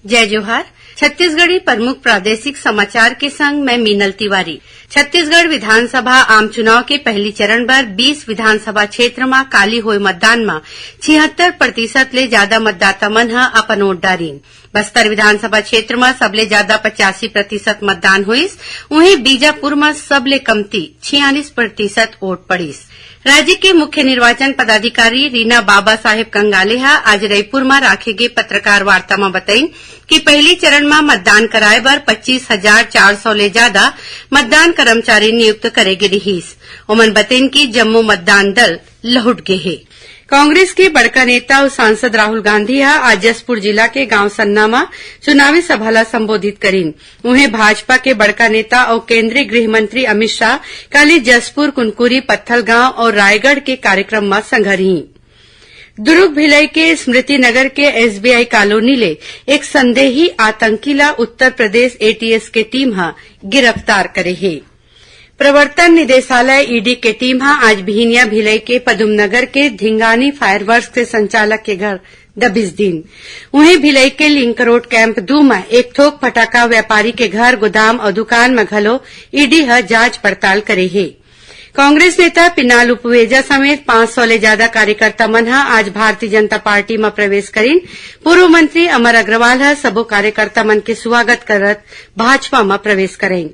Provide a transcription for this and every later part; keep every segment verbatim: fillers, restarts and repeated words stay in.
जय जोहार। छत्तीसगढ़ी प्रमुख प्रादेशिक समाचार के संग मैं मीनल तिवारी। छत्तीसगढ़ विधानसभा आम चुनाव के पहली चरण बर बीस विधानसभा क्षेत्र म काली होए मतदान म छिहत्तर प्रतिशत ले जादा मतदाता मन ह अपन वोट डारिन। बस्तर विधानसभा क्षेत्र म सबले जादा पचासी प्रतिशत मतदान होइस, उहें बीजापुर म सबले कमती छियालीस प्रतिशत वोट पड़िस। राज्य के मुख्य निर्वाचन पदाधिकारी रीना बाबा साहेब कंगाले ह आज रईपुर म राखे गे पत्रकार वार्ता म बतइन कि पहली चरण म मतदान कराए बर पच्चीस हजार चार सौ ले जादा मतदान कर्मचारी नियुक्त करे गे रिहिस। ओमन बतइन कि जम्मो मतदान दल लहुट गे हे। कांग्रेस के बड़का नेता अउ सांसद राहुल गांधी ह आज जशपुर जिला के गांव सन्ना म चुनावी सभा ल संबोधित करिन। उहें, भाजपा के बड़का नेता अउ केंद्रीय गृह मंत्री अमित शाह काली जशपुर, कुनकुरी, पत्थलगांव अउ रायगढ़ के कार्यक्रम म संघरही। दुर्ग भिलई के स्मृति नगर के एसबीआई कॉलोनी ले एक संदेही आतंकी ला उत्तर प्रदेश एटीएस के टीम ह गिरफ्तार करे हे। प्रवर्तन निदेशालय, ईडी, के टीम ह आज बिहिनिया भिलई के पदुम नगर के धिंगानी फायरवर्क्स के संचालक के घर दबिस दिन। उहें, भिलई के लिंक रोड कैंप दू म एक थोक फटाका व्यापारी के घर, गोदाम अउ दुकान म घलो ईडी ह जांच पड़ताल करे हे। कांग्रेस नेता पिनाल उपवेजा समेत पांच सौ ले जादा कार्यकर्ता मन ह आज भारतीय जनता पार्टी म प्रवेश करिन। पूर्व मंत्री अमर अग्रवाल ह सबो कार्यकर्ता मन के स्वागत करत भाजपा म प्रवेश करइन।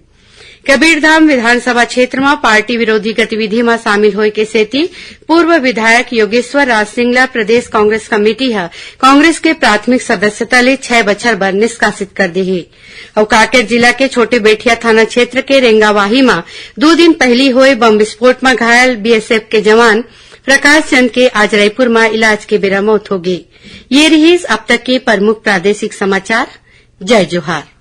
कबीरधाम विधानसभा क्षेत्र म पार्टी विरोधी गतिविधि म शामिल होए के सेती पूर्व विधायक योगेश्वर राज सिंह ला प्रदेश कांग्रेस कमेटी ह कांग्रेस के प्राथमिक सदस्यता ले छह बछर बर निष्कासित कर दे हे। अउ कांकेर जिला के छोटे बेठिया थाना क्षेत्र के रेंगावाही म दू दिन पहिली होए बम विस्फोट म घायल बीएसएफ के जवान प्रकाश चंद के आज रायपुर म इलाज के बेरा मौत होगे। ये रिहिस अब तक के प्रमुख प्रादेशिक समाचार। जय जोहार।